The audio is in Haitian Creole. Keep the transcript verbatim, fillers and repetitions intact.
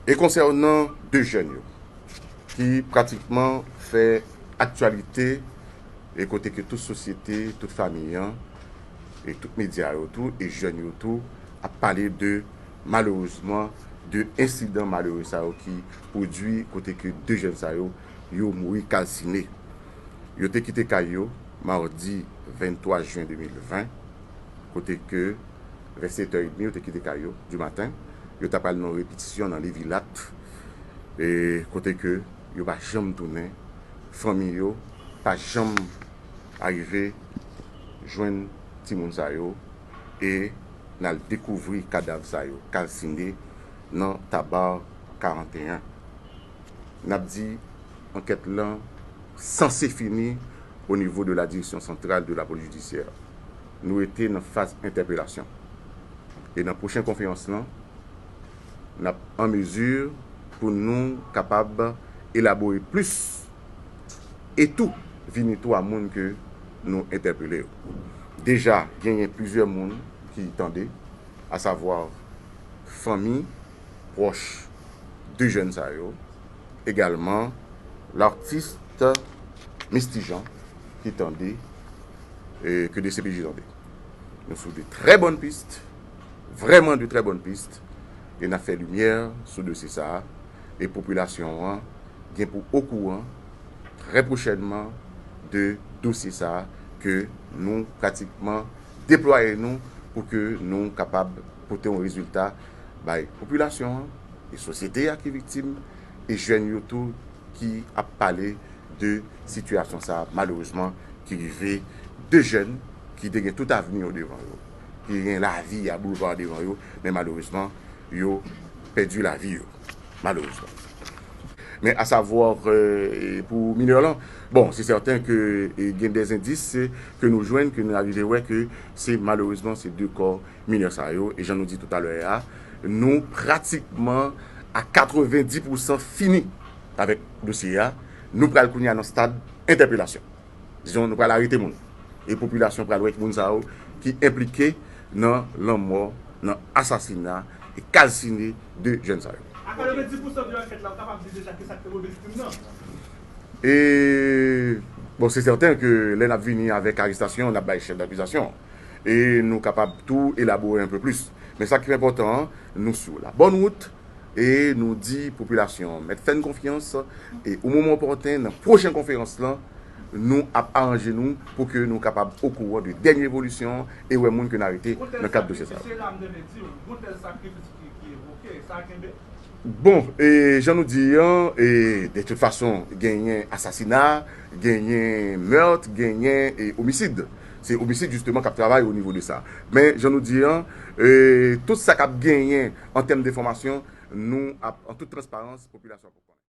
E konsènan de jèn yo, ki pratikman fè aktyalite, e kote ke tout sosyete, tout fanmi an, e tout medya yo tou, e jèn yo tou, ap pale de, malerezman, de ensidan malere sa yo ki pwodui kote ke de jèn sa yo, yo mouri kalsine. Yo te kite kay yo madi venntwa jen de mil ven, kote ke vè sèt è edmi, yo te kite kay yo di maten. Yo t ap al nan repetisyon nan Levilat, e kote ke yo pa janm tounen. Fanmi yo pa janm arive jwenn timoun sa yo, e n al dekouvri kadav sa yo kalsine nan Tabar karanteyen. N ap di ankèt lan sanse fini o nivo de la Direction Centrale de la Police Judiciaire. Nou rete nan faz entèpelasyon. E nan pwochen konferans lan, n ap an mezi pou nou kapab elabore plis e tou vini tou a moun ke nou entèpele yo. Deja, genyen plizyè moun ki tande, asavwa fanmi, pwòch de jèn sa yo, egalman l'artiste Misty Jean ki tande, e ke D C P J tande. Nou sou de trè bòn pis, vrèman de trè bòn pis, e n ap fè limyè sou dosye sa a, e popilasyon an gen pou okouran trè pwochènman de dosye sa a ke nou pratikman deplwaye nou pou ke nou kapab pote yon rezilta bay popilasyon an, e sosyete a ki viktim, e jèn yo tou ki ap pale de sitiyasyon sa a, malerezman, ki rive de jèn ki te gen tout avni yo devan yo, ki gen lavi a boulva devan yo, men malerezman, yo pèdi lavi yo, malerezman. Men asavwa, e, pou minè lan, bon, se sèten ke, e, gen de zendis ke nou jwenn, ke nou arive wè ke se malerezman se de kò minè sa yo, e jan nou di toutalè a, nou pratikman a katrevenndis pousan fini avèk dosye a. Nou pral kounye a nan stad entèpelasyon. Dizon, nou pral arete moun. E popilasyon pral wè moun sa yo ki enplike nan lanmò, nan asasina e kalsine de jèn sa yo. A katrevenndis pousan de ankèt la, ou kapab di deja kisa k te move viktim nan? E, bon, se sèten ke lè n ap vini avèk arestasyon, n ap bay chèf dakizasyon. E nou kapab tou elabore un peu plus. Men sa ki enpòtan an, nou sou la bòn wout, e nou di popilasyon an mèt fè n konfyans, e o moman opòten, nan pwochen konferans lan, nou ap aranje nou pou ke nou kapab okouran de dènye evolisyon e wè moun ke n arete nan kad dosye sa yo. Bon, e jan nou di an, e de tout fason, genyen asasina, genyen mèt, genyen, e, omisid. Se omisid, jisteman, k ap travay o nivo de sa. Men, jan nou di an, e tout sa k ap genyen an tèm de enfòmasyon, nou ap, an tout transparans, popilasyon ap